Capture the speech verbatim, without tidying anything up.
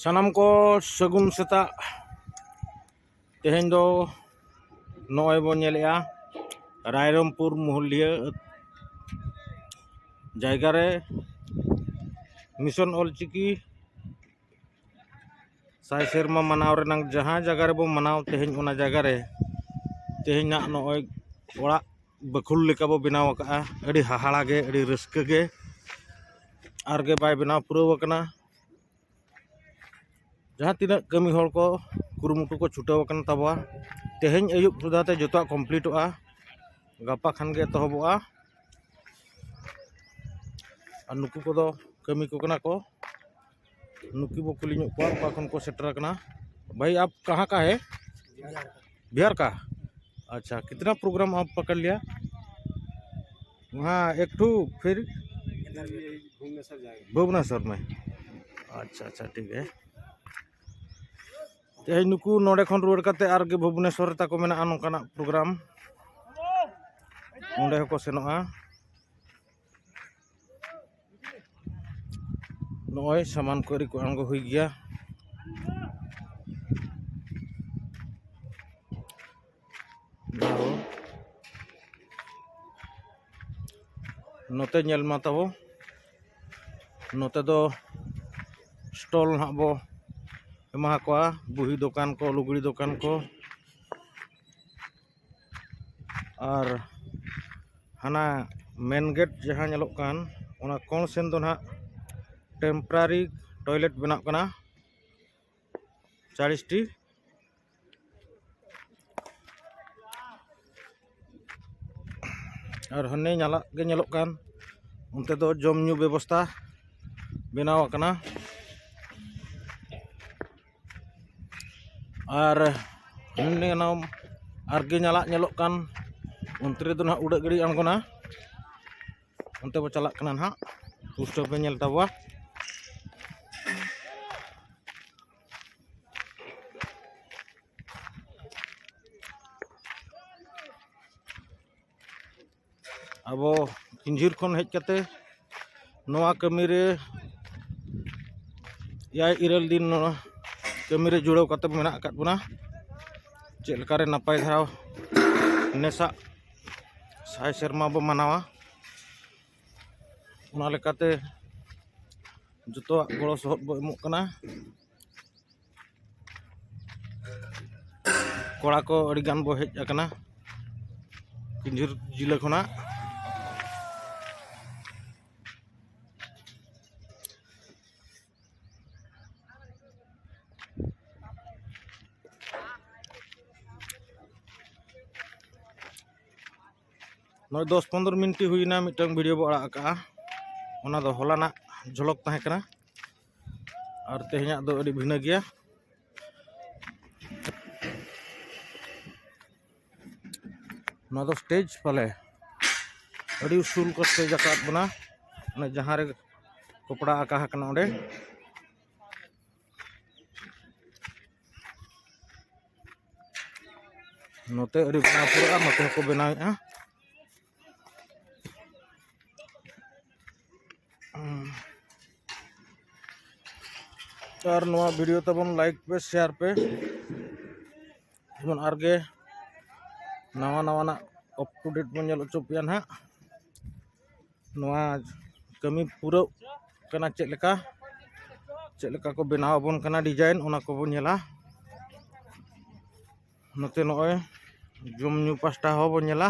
ᱥᱟᱱᱟᱢ ᱠᱚ ᱥᱟᱹᱜᱩᱱ ᱥᱮᱛᱟᱜ᱾ ᱛᱮᱦᱮᱧ ᱫᱚ ᱱᱚᱜᱼᱚᱭ ᱵᱚᱱ ᱧᱮᱞᱮᱜᱼᱟ ᱨᱟᱭᱨᱚᱝᱯᱩᱨ ᱢᱩᱦᱩᱞᱰᱤᱦᱟᱹ ᱡᱟᱭᱜᱟ ᱨᱮ ᱢᱤᱥᱚᱱ ᱚᱞᱪᱤᱠᱤ ᱥᱟᱭ ᱥᱮᱨᱢᱟ ᱢᱟᱱᱟᱣ ᱨᱮᱱᱟᱜ ᱡᱟᱦᱟᱸ ᱡᱟᱭᱜᱟ ᱨᱮᱵᱚᱱ ᱢᱟᱱᱟᱣ, ᱛᱮᱦᱮᱧ ᱚᱱᱟ ᱡᱟᱭᱜᱟ ᱨᱮ ᱛᱮᱦᱮᱧ ᱱᱟᱜ ᱱᱚᱜᱼᱚᱭ ᱚᱲᱟᱜ ᱵᱟᱹᱠᱷᱩᱞ ᱞᱮᱠᱟ ᱵᱚ ᱵᱮᱱᱟᱣ ᱟᱠᱟᱫᱼᱟ᱾ ᱟᱹᱰᱤ ᱦᱟᱦᱟᱲᱟ ᱜᱮ, ᱟᱹᱰᱤ ᱨᱟᱹᱥᱠᱟᱹ ᱜᱮ, ᱟᱨ ᱜᱮ ᱵᱟᱭ ᱵᱮᱱᱟᱣ ᱯᱩᱨᱟᱹᱣ ᱟᱠᱟᱱᱟ᱾ ᱡᱟᱦᱟᱸ ᱛᱤᱱᱟᱹᱜ ᱠᱟᱹᱢᱤ ᱦᱚᱲ ᱠᱚ ᱠᱩᱨᱩᱢᱩᱴᱩ ᱠᱚ ᱪᱷᱩᱴᱟᱹᱣ ᱟᱠᱟᱱ ᱛᱟᱵᱚᱣᱟ, ᱛᱮᱦᱮᱧ ᱟᱹᱭᱩᱵ ᱥᱩᱫᱷᱟ ᱛᱮ ᱡᱚᱛᱚᱣᱟᱜ ᱠᱚᱢᱯᱞᱤᱴᱚᱜᱼᱟ᱾ ᱜᱟᱯᱟ ᱠᱷᱟᱱ ᱜᱮ ᱮᱛᱚᱦᱚᱵᱚᱜᱼᱟ᱾ ᱟᱨ ᱱᱩᱠᱩ ᱠᱚᱫᱚ ᱠᱟᱹᱢᱤ ᱠᱚ ᱠᱟᱱᱟ ᱠᱚ᱾ ᱱᱩᱠᱩ ᱵᱚ ᱠᱩᱞᱤ ᱧᱚᱜ ᱠᱚᱣᱟ, ᱚᱠᱟ ᱠᱷᱚᱱ ᱠᱚ ᱥᱮᱴᱮᱨ ᱟᱠᱟᱱᱟ᱾ ᱵᱷᱟᱹᱭ, ᱟᱯ ᱠᱟᱦᱟᱸ ᱠᱟ ᱦᱮ? ᱵᱤᱦᱟᱨ ᱠᱟ? ᱟᱪᱪᱷᱟ, ᱠᱤᱛᱱᱟ ᱯᱨᱳᱜᱨᱟᱢ ᱟᱯ ᱯᱟᱠᱟᱲ ᱞᱤᱭᱟ? ᱦᱮᱸ, ᱮᱠ ᱴᱷᱩ ᱯᱷᱤᱨ ᱵᱷᱩᱵᱽᱱᱮᱥᱚᱨ ᱢᱮ᱾ ᱟᱪᱪᱷᱟ, ᱟᱪᱪᱷᱟ, ᱴᱷᱤᱠ ᱜᱮ᱾ ᱛᱮᱦᱮᱧ ᱱᱩᱠᱩ ᱱᱚᱰᱮ ᱠᱷᱚᱱ ᱨᱩᱣᱟᱹᱲ ᱠᱟᱛᱮ ᱟᱨ ᱜᱮ ᱵᱷᱩᱵᱽᱱᱮᱥᱚᱨ ᱨᱮ ᱛᱟᱠᱚ ᱢᱮᱱᱟᱜᱼᱟ ᱱᱚᱝᱠᱟᱱᱟᱜ ᱯᱨᱳᱜᱨᱟᱢ, ᱚᱸᱰᱮ ᱦᱚᱸᱠᱚ ᱥᱮᱱᱚᱜᱼᱟ᱾ ᱱᱚᱜᱼᱚᱭ ᱥᱟᱢᱟᱱ ᱠᱚ ᱟᱹᱨᱤ ᱠᱚ ᱟᱬᱜᱚ ᱦᱩᱭ ᱜᱮᱭᱟ᱾ ᱱᱚᱛᱮ ᱧᱮᱞ ᱢᱟ ᱛᱟᱵᱚ, ᱱᱚᱛᱮ ᱫᱚ ᱥᱴᱚᱞ ᱱᱟᱦᱟᱜ ᱵᱚ ᱮᱢᱟ ᱠᱚᱣᱟ, ᱵᱩᱦᱤ ᱫᱚᱠᱟᱱ ᱠᱚ, ᱞᱩᱜᱽᱲᱤ ᱫᱚᱠᱟᱱ ᱠᱚ᱾ ᱟᱨ ᱦᱟᱱᱟ ᱢᱮᱱ ᱜᱮᱴ ᱡᱟᱦᱟᱸ ᱧᱮᱞᱚᱜ ᱠᱟᱱ, ᱚᱱᱟ ᱠᱚᱬ ᱥᱮᱱ ᱫᱚ ᱱᱟᱦᱟᱜ ᱴᱮᱢᱯᱨᱟᱨᱤ ᱴᱚᱭᱞᱮᱴ ᱵᱮᱱᱟᱜ ᱠᱟᱱᱟ ᱪᱟᱲᱤᱥᱴᱤ᱾ ᱟᱨ ᱦᱟᱱᱮ ᱧᱟᱞᱟᱜ ᱜᱮ ᱧᱮᱞᱚᱜ ᱠᱟᱱ, ᱚᱱᱛᱮ ᱫᱚ ᱡᱚᱢ ᱧᱩ ᱵᱮᱵᱚᱥᱛᱷᱟ ᱵᱮᱱᱟᱣ ᱟᱠᱟᱱᱟ᱾ ᱟᱨ ᱦᱟᱱᱮ ᱚᱱᱟ ᱟᱨᱜᱮ ᱧᱟᱞᱟᱜ ᱧᱮᱞᱚᱜ ᱠᱟᱱ, ᱚᱱᱛᱮ ᱨᱮᱫᱚ ᱱᱟᱦᱟᱜ ᱩᱰᱟᱹᱜ ᱜᱟᱹᱰᱤ ᱟᱬᱜᱚᱱᱟ᱾ ᱚᱱᱛᱮ ᱵᱚ ᱪᱟᱞᱟᱜ ᱠᱟᱱᱟ ᱱᱟᱦᱟᱜ, ᱯᱩᱥᱴᱟᱹᱣ ᱯᱮ ᱧᱮᱞ ᱛᱟᱵᱚᱣᱟ᱾ ᱟᱵᱚ ᱠᱤᱧᱡᱷᱤᱨ ᱠᱷᱚᱱ ᱦᱮᱡ ᱠᱟᱛᱮ ᱱᱚᱣᱟ ᱠᱟᱹᱢᱤ ᱨᱮ ᱮᱭᱟᱭ ᱤᱨᱟᱹᱞ ᱫᱤᱱ ᱱᱚᱣᱟ ᱠᱟᱹᱢᱤ ᱨᱮ ᱡᱩᱲᱟᱹᱣ ᱠᱟᱛᱮ ᱢᱮᱱᱟᱜ ᱟᱠᱟᱫ ᱵᱚᱱᱟ᱾ ᱪᱮᱫ ᱞᱮᱠᱟᱨᱮ ᱱᱟᱯᱟᱭ ᱫᱷᱟᱨᱟ ᱱᱮᱥᱟᱜ ᱥᱟᱭ ᱥᱮᱨᱢᱟ ᱵᱚ ᱢᱟᱱᱟᱣᱟ, ᱚᱱᱟ ᱞᱮᱠᱟᱛᱮ ᱡᱚᱛᱚᱣᱟᱜ ᱜᱚᱲᱚ ᱥᱚᱦᱚᱫ ᱵᱚ ᱮᱢᱚᱜ ᱠᱟᱱᱟ᱾ ᱠᱚᱲᱟ ᱠᱚ ᱟᱹᱰᱤ ᱜᱟᱱ ᱵᱚ ᱦᱮᱡ ᱟᱠᱟᱱᱟ ᱠᱤᱧᱡᱷᱤᱨ ᱡᱤᱞᱟᱹ ᱠᱷᱚᱱᱟᱜ᱾ ᱱᱚᱜᱼᱚᱭ ᱫᱚᱥ ᱯᱚᱱᱨᱚ ᱢᱤᱱᱤᱴ ᱦᱩᱭᱱᱟ ᱢᱤᱫᱴᱟᱝ ᱵᱷᱤᱰᱤᱭᱳ ᱵᱚ ᱟᱲᱟᱜ ᱟᱠᱟᱜᱼᱟ᱾ ᱚᱱᱟ ᱫᱚ ᱦᱚᱞᱟᱱᱟᱜ ᱡᱷᱚᱞᱚᱠ ᱛᱟᱦᱮᱸ ᱠᱟᱱᱟ, ᱟᱨ ᱛᱮᱦᱮᱧᱟᱜ ᱫᱚ ᱟᱹᱰᱤ ᱵᱷᱤᱱᱟᱹ ᱜᱮᱭᱟ᱾ ᱱᱚᱣᱟ ᱫᱚ ᱥᱴᱮᱡᱽ ᱯᱟᱞᱮ, ᱟᱹᱰᱤ ᱩᱥᱩᱞ ᱠᱚ ᱥᱴᱮᱡᱽ ᱟᱠᱟᱫ ᱵᱚᱱᱟ᱾ ᱚᱱᱮ ᱡᱟᱦᱟᱸ ᱨᱮ ᱠᱚᱯᱲᱟ ᱟᱸᱠᱟ ᱟᱠᱟᱱᱟ ᱚᱸᱰᱮ᱾ ᱱᱚᱛᱮ ᱟᱹᱰᱤ ᱵᱮᱱᱟᱣ ᱯᱩᱨᱟᱹᱜᱼᱟ, ᱱᱚᱛᱮ ᱦᱚᱸᱠᱚ ᱵᱮᱱᱟᱣᱮᱫᱼᱟ᱾ ᱟᱨ ᱱᱚᱣᱟ ᱵᱷᱤᱰᱤᱭᱳ ᱛᱟᱵᱚᱱ ᱞᱟᱭᱤᱠ ᱯᱮ, ᱥᱮᱭᱟᱨ ᱯᱮ, ᱡᱮᱢᱚᱱ ᱟᱨᱜᱮ ᱱᱟᱣᱟ ᱱᱟᱣᱟᱱᱟᱜ ᱟᱯ ᱴᱩ ᱰᱮᱴ ᱵᱚᱱ ᱧᱮᱞ ᱦᱚᱪᱚ ᱯᱮᱭᱟ ᱱᱟᱦᱟᱜ᱾ ᱱᱚᱣᱟ ᱠᱟᱹᱢᱤ ᱯᱩᱨᱟᱹᱜ ᱠᱟᱱᱟ ᱪᱮᱫ ᱞᱮᱠᱟ, ᱪᱮᱫ ᱞᱮᱠᱟ ᱠᱚ ᱵᱮᱱᱟᱣ ᱟᱵᱚᱱ ᱠᱟᱱᱟ ᱰᱤᱡᱟᱭᱤᱱ, ᱚᱱᱟ ᱠᱚᱵᱚᱱ ᱧᱮᱞᱟ᱾ ᱱᱚᱛᱮ ᱱᱚᱜᱼᱚᱭ ᱡᱚᱢ ᱧᱩ ᱯᱟᱥᱴᱟ ᱦᱚᱸᱵᱚᱱ ᱧᱮᱞᱟ᱾